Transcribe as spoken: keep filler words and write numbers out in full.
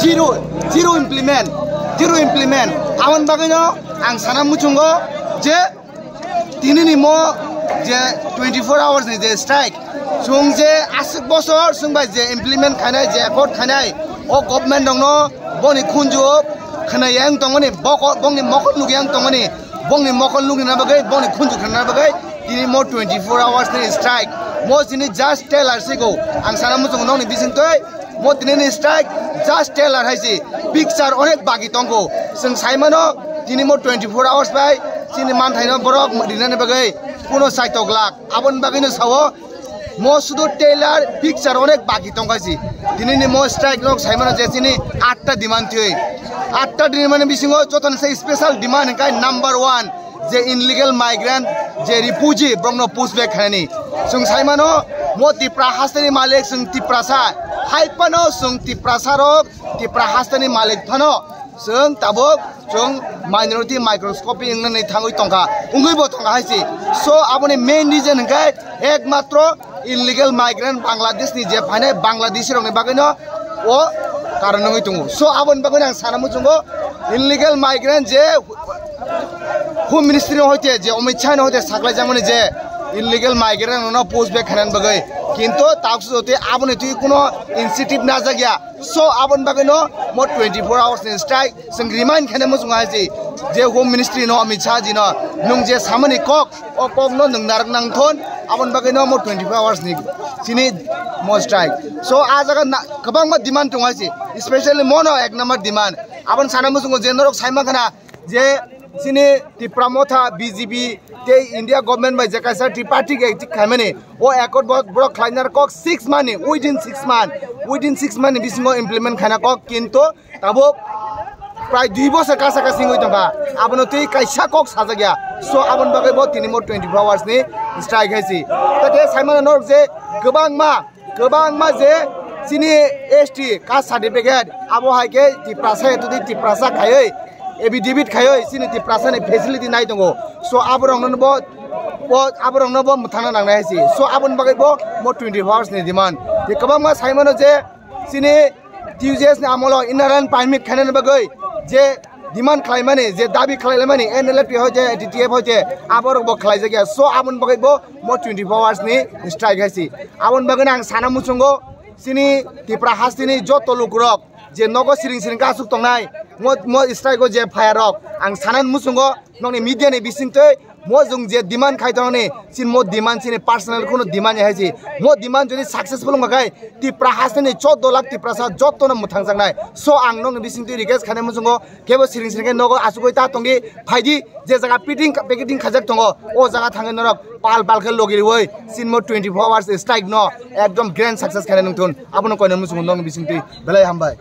Zero, zero implement, zero implement. Aboni bagwino ang sana muchungo je tinini mo je twenty four hours ni je strike, chwng je aswk bosor chwng bai je implement khainai, je accord khainai, o government rokno boni khunju khwnai yang tongmani, boko-, bongni mokol nuk yang tongmani, bongni mokol nukna bagwi, bongni khunju khwnana bagwi tini mo twenty four hours ni strike. Mo chini just trailer se go. Ang sana muchungo nokni bisingtwi mo tinini strike just trailer hai se, picture onek bagi tongo. Chwng sai mano tini mo twenty four hours bai chini manthaino borok rinani bagwi kuno saitok lak. Aboni bagwino sao mo sudu trailer picture onek bagi tongkha si. Tinini mo strike nok sai mano je chini atta demand thwi. Atta demand bisingo jotono se special demand hwnkhe number one je illegal migrant, je refugee, borokno push back khainani. Chwng sai mano mo Tipra hasteni malik, chwng Tiprasa. Hai phano chwng Tiprasa rok, Tipra hasteni malik phano chwng tabuk chwng minority microscopy wngnani thangwi tongkha, wngwi bo tongkha hai se. So aboni main reason hwnkhe ekmatro illegal migrant Bangladesh ni je phainai Bangladeshi rokni bagwino o karon wngwi tongo. So aboni bagwino ang sana muchungo illegal migrant je Home Ministry no hoite je Amit Shah no hoite saklai jakmani je illegal migrant rokno push back khainani bagwi, kintu taksu jote aboni twi kuno initiative najak ya. So aboni bagwino mo twenty four hours ni strike chwng remind khaina muchungo hai se je Home Ministry no Amit Shah ji no nwng je samani kok, o kok no nwng narwk nang thon, aboni bagwino mo twenty four hours ni chini mo strike. So a jaga na kwbangma demand tongo hai se, specially mo no ek number demand. Aboni sana muchungo je norok sai mankha na je chini Tipra Motha B J P tei India government bai je kaisa tripartite khaimani, o accord bo borok khlaina kok six month ni, within six month, within six month ni bisingo implement khaina kok, kintu tabuk prai dui bosor kasa kasi wngwi tongkha, abono twi kaisa kok sajak ya. So aboni bagwi bo tini mo twenty four hours ni strike hai se. Ta khe sai mano norok je kwbangma kwbangma je chini S T caste certificate, abo hai khe Tiprasa, etudi Tiprasa khaiwi, affidavit khaiwi chini Tiprasa ni facility nai tongo. So aborokno bo, bo, aborokno bo mwthangna nangnai hai se. So aboni bagwi bo mo twenty four hours ni demand. Tei kwbangma sai mano je chini T U J S ni amolo inner line permit khainani bagwi je demand khlaimani, je dabi khlaimani, N L F T hoite, T T F hoite, aborok bo khlaijak ya. So aboni bagwi bo mo twenty four hours ni strike hai se. Aboni bagwi ang sana muchungo chini Tipra hasteni joto lukurok je nogo siring siring kasuk tongnai, mo, mo strike o je phaya rok, ang sana muchungo nokni media ni bisingtwi mo jung je demand khai tongnani, chini mo demand chini personal kuno demand ya hai se. Mo demand jodi successful wngkha khai Tipra hasteni choudo lakh Tiprasa jotono mwthangjaknai. So ang nokni bisingtwi request khainai muchungo kebo siring siring khe nogo achugwi ta tongdi, phaidi, je jaga picketing, picketing khajak tongo, o jaga thangwi norok pal pal khe logi riwi chini mo twenty four hours strike no ekdom grand success khainai nungthun, abono koinai muchungo nokni bisingtwi belai hambai.